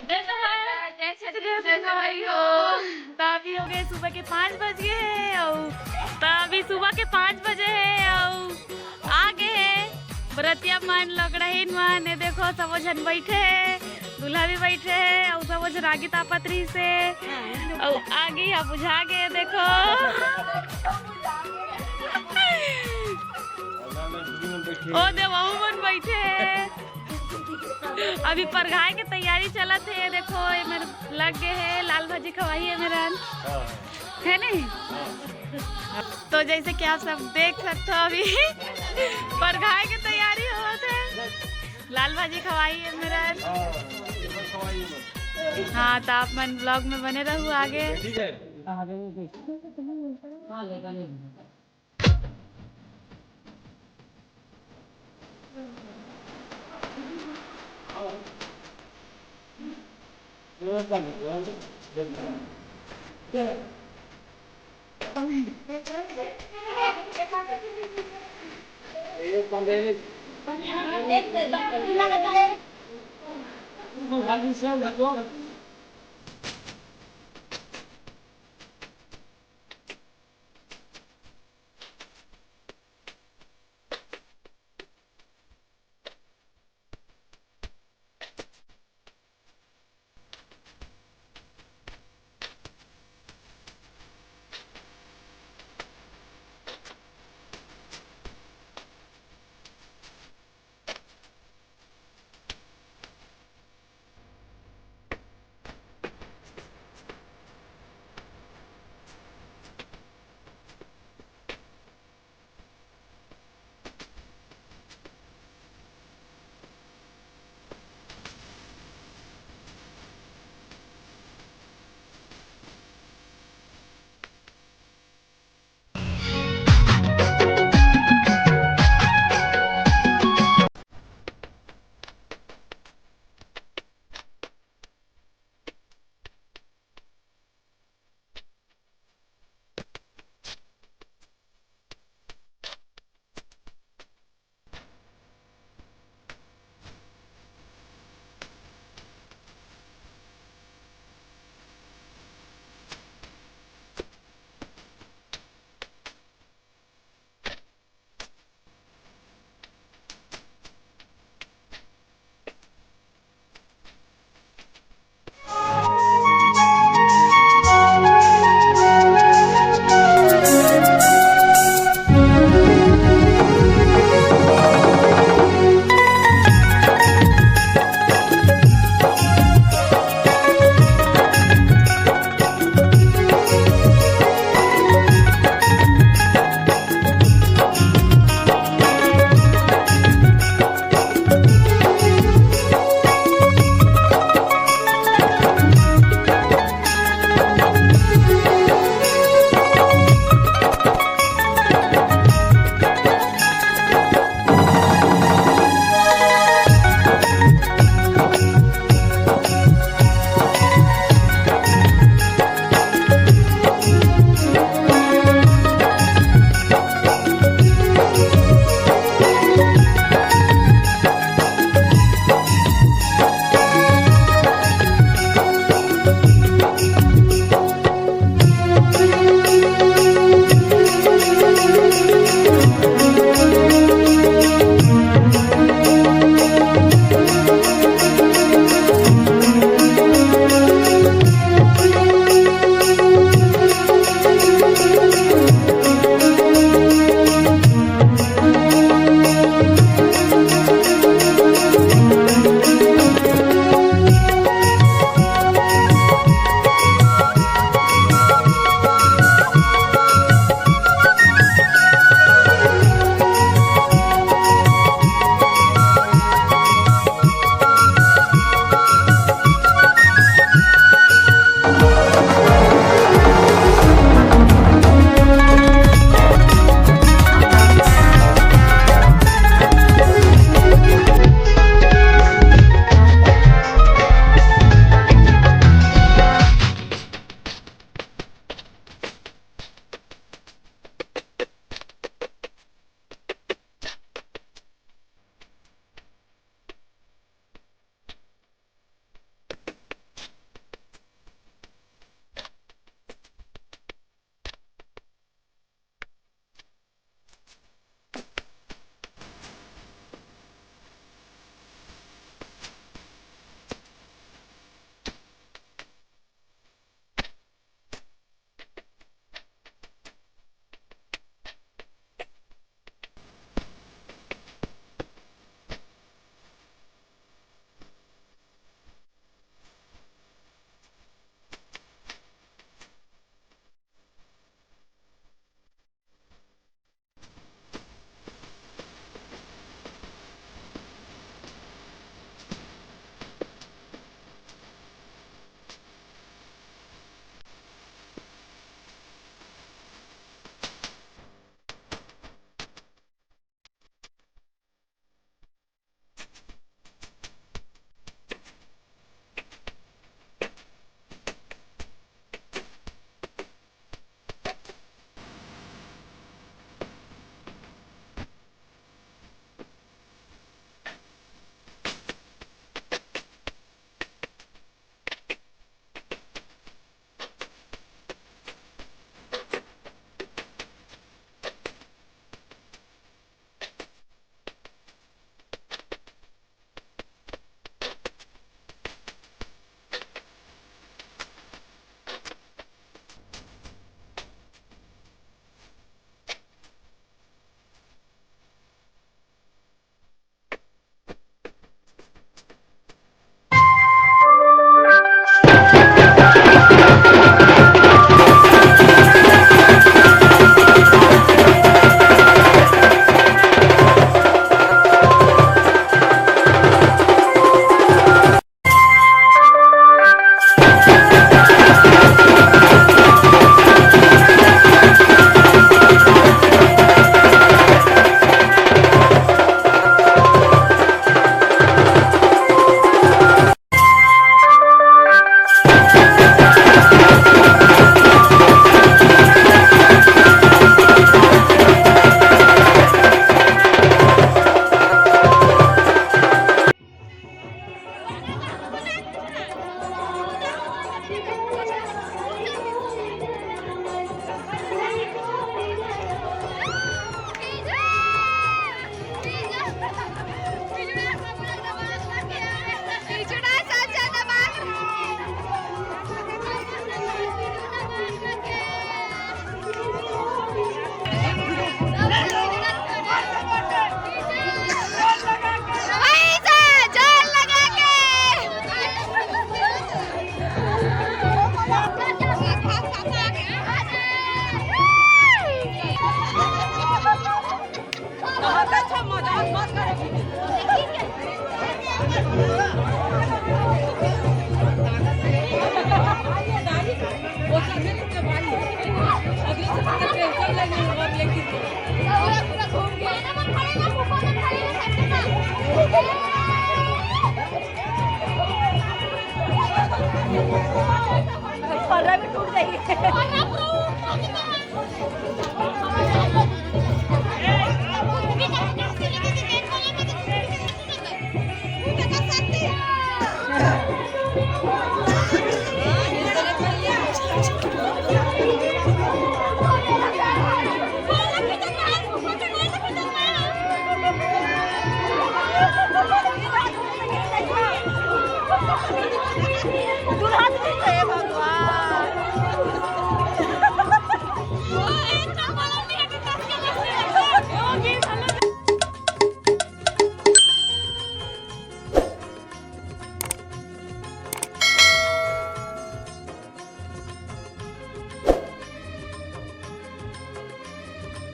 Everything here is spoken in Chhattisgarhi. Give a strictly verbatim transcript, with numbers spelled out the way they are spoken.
जय जोहार, जय छत्तीसगढ़ भाई हो। त अभी हो गए सुबह के पाँच बज गए हे अउ त अभी सुबह के पाँच बजे हे अउ आ गए हे बरतिया मन, लकड़ाहीन मन। ये देखो, सबो झन बैठे हे, दूल्हा भी बैठे हे अउ सबो झन आगी तापत रहिस हे अउ आगी ह बुझा गए। देखो, ओ दे, वहू मन बैठे हे। अभी परघाए के तैयारी चलत हे। देखो, ये मेर लग गए हे लाल भाजी खवाही हे मेरन, है नहीं? तो जैसे कि आप सब देख सकते हो, अभी परघाए के तैयारी होत हे, लाल भाजी खवाही हे मेरन। हाँ, तो आप मन vlog में बने रहू आगे। रवि टूट जाही।